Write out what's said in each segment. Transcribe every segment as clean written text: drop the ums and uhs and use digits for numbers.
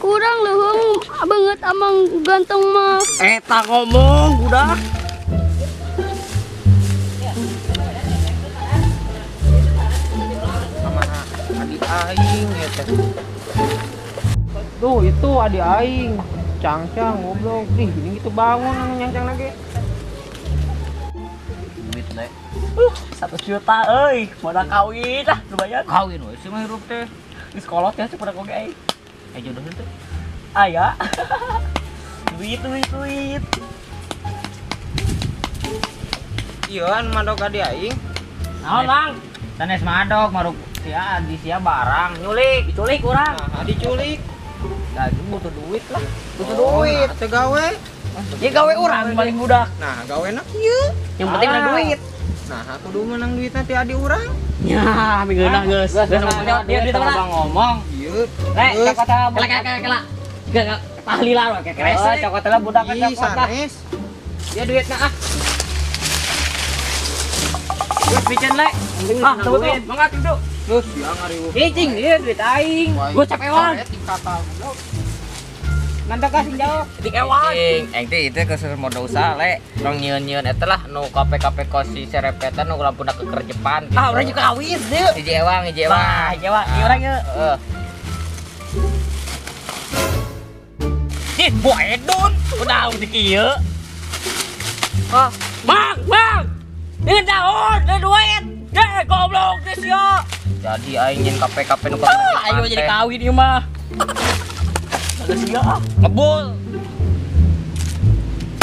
Kurang leuheung banget amang ganteng mah. Eta ngomong budak. Sama adik aing eta. Tuh itu adik aing. Cangcang goblok. Ih, gini gitu bangun anu nyancang lagi. Duit le. 1 juta euy, modal kawin lah lumayan. Kawin we sih mah hirup teh. Di sekolah teh pada oge euy. Jodoh itu. Aya. Duit duit duit. Iya, madog adi aing. Naon, Mang? Sanes madog, maruk sia adi sia barang nyulik, diculik urang. Nah, diculik. Nah, itu butuh duit lah. Butuh duit. Teu gawe. Ya gawe urang paling budak. Nah, gawe na kieu. Yang penting menang duit. Nah, aku kudu menang duit nanti adi urang. Ya, minggueuna geus. Geus dia duit mana ngomong. Ieu. Rek, cokot kela kela. Gak tahlilan we keresek. Cokot lah budak cokot. Ya duitna ah. Geus piceun le. Ah, tunggu tuh. Mangga tidur. Geus sia ngariweuh. Cicing ieu duit aing. Gua capek ewan. Nanti kasih jawab. Dik ewan. Eng teh itu ke modal usaha le. Rong nyieun-nyieun eta lah nu KPKP kosi serepetan nu lampuna kekerjepan. Ah, urang juga kawin deui. Hiji ewang, hiji ewang. Wah, hiji ewang. Ieu urang ieu. Heeh. Ih, buah edun. Udah di kieu. Ah, Mang, Mang. Ini daun, ini duit. Deh, goblok geus sia. Jadi aing nyen KPKP nu kekerjepan. Ayo jadi kawin ieu mah. Geus sia. Ngebul.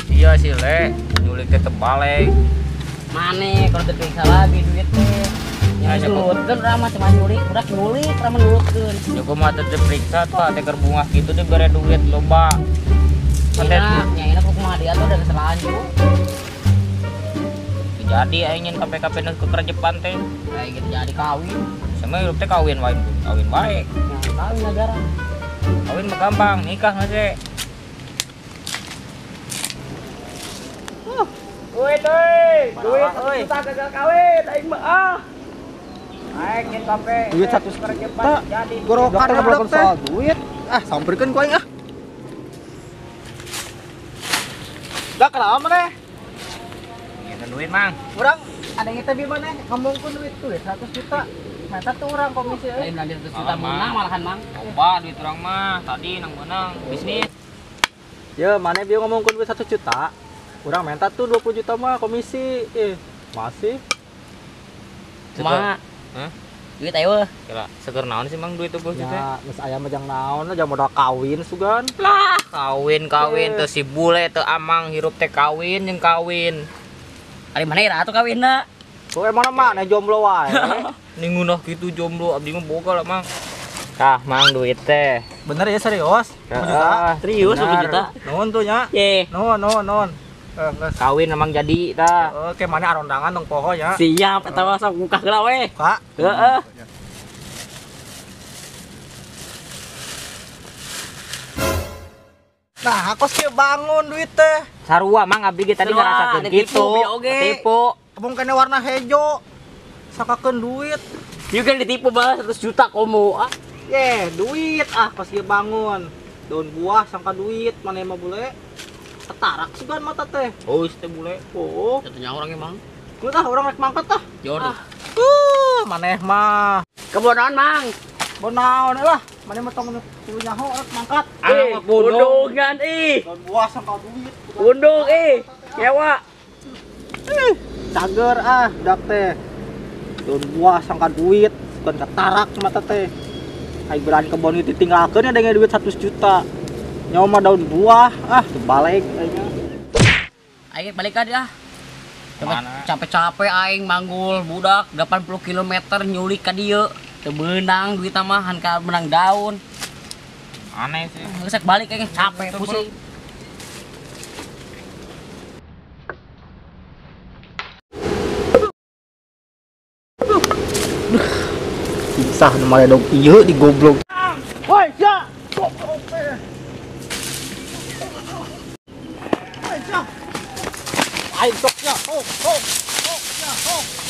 Iya sih le, nyulik teh terbalik. Mane kalau terperiksa lagi duit teh. Ya nurutkeun urang mah cuma nyulik, udah nyulik urang mah nurutkeun. Ya kumaha teh diperiksa tuh teh keur bungah kitu dibere duit loba. Enak, nya enak kumaha dia tuh udah selanjut. Jadi aing nyen KPKP nu kekerjepan teh. Kayak gitu jadi kawin. Sama hirup teh kawin wae, kawin wae. Ya, kawin negara. Kawin mah gampang, nikah mah sih. Duit euy, duit euy. Kita gagal kawin aing mah ah. Aing nyen KP. Duit 1 juta. Gorokan goblok teh. Soal duit. Ah, samperkeun ku aing ah. Dah kenapa maneh? Nyen duit, Mang. Urang ada yang teh maneh ngomongkeun duit tuh 100 juta. Meta tuh urang komisi euy. Lain 100 juta menang malahan, Mang. Loba duit urang mah tadi nang menang bisnis. Ya, maneh bieu ngomongkeun duit 1 juta. Urang minta tuh 20 juta mah komisi. Masih. Ma. Hah? Duit ayo. Kira seger naon sih Mang duit 20 juta? Ya, geus aya mah jang naon jang modal kawin sugan. Lah, kawin-kawin teu si bule teu amang hirup teh kawin jeung kawin. Ari mana ira atuh kawinna? Tuh emang mana jomblo wae. Ningunah kitu jomblo abdi mah boga lah Mang. Tah Mang duit teh. Bener ya serius? 20 juta. Serius 20 juta. Nuhun tuh nya. Nuhun nuhun nuhun. Kawin emang jadi tah. Oke, mana arondangan tong poho ya. Siap eta mah sok buka heula we. Kak. Heeh. Nah, aku sih bangun duit teh. Sarua Mang abdi ge tadi ngarasakeun kitu. Tipu. Abong kene warna hejo. Sakakeun duit. Ieu kan ditipu bah 100 juta komo ah. Ye, duit ah pas dia bangun. Daun buah sangka duit mana mah bule. Ketarak sugan mata teh. Oh, teh bule. Oh, jatuhnya orang emang. Kudu tah urang rek mangkat tah. Jor. Maneh mah. Kebon naon, Mang? Kebon naon lah. Maneh mah tong kudu nyaho rek mangkat. Ah, pundungan ih. Daun buah sangka duit. Pundung ih. Nyewa. Ih, cager ah budak teh. Daun buah sangka duit, bukan ketarak mata teh. Ai berani kebon itu ditinggalkeun ya dengan duit 100 juta. Nyawa mah daun buah, ah terbalik aing. Aing balik aja ah. Capek-capek aing manggul budak 80 km nyulik ka dieu. Teu beunang duit mah han ka menang daun. Aneh sih. Geus balik aing capek pusing. Sah nu maledog ieu di goblok. Woi, sia. Goblok teh. Woi, sia. Aing sok sia, sok, sok, sok sia, sok.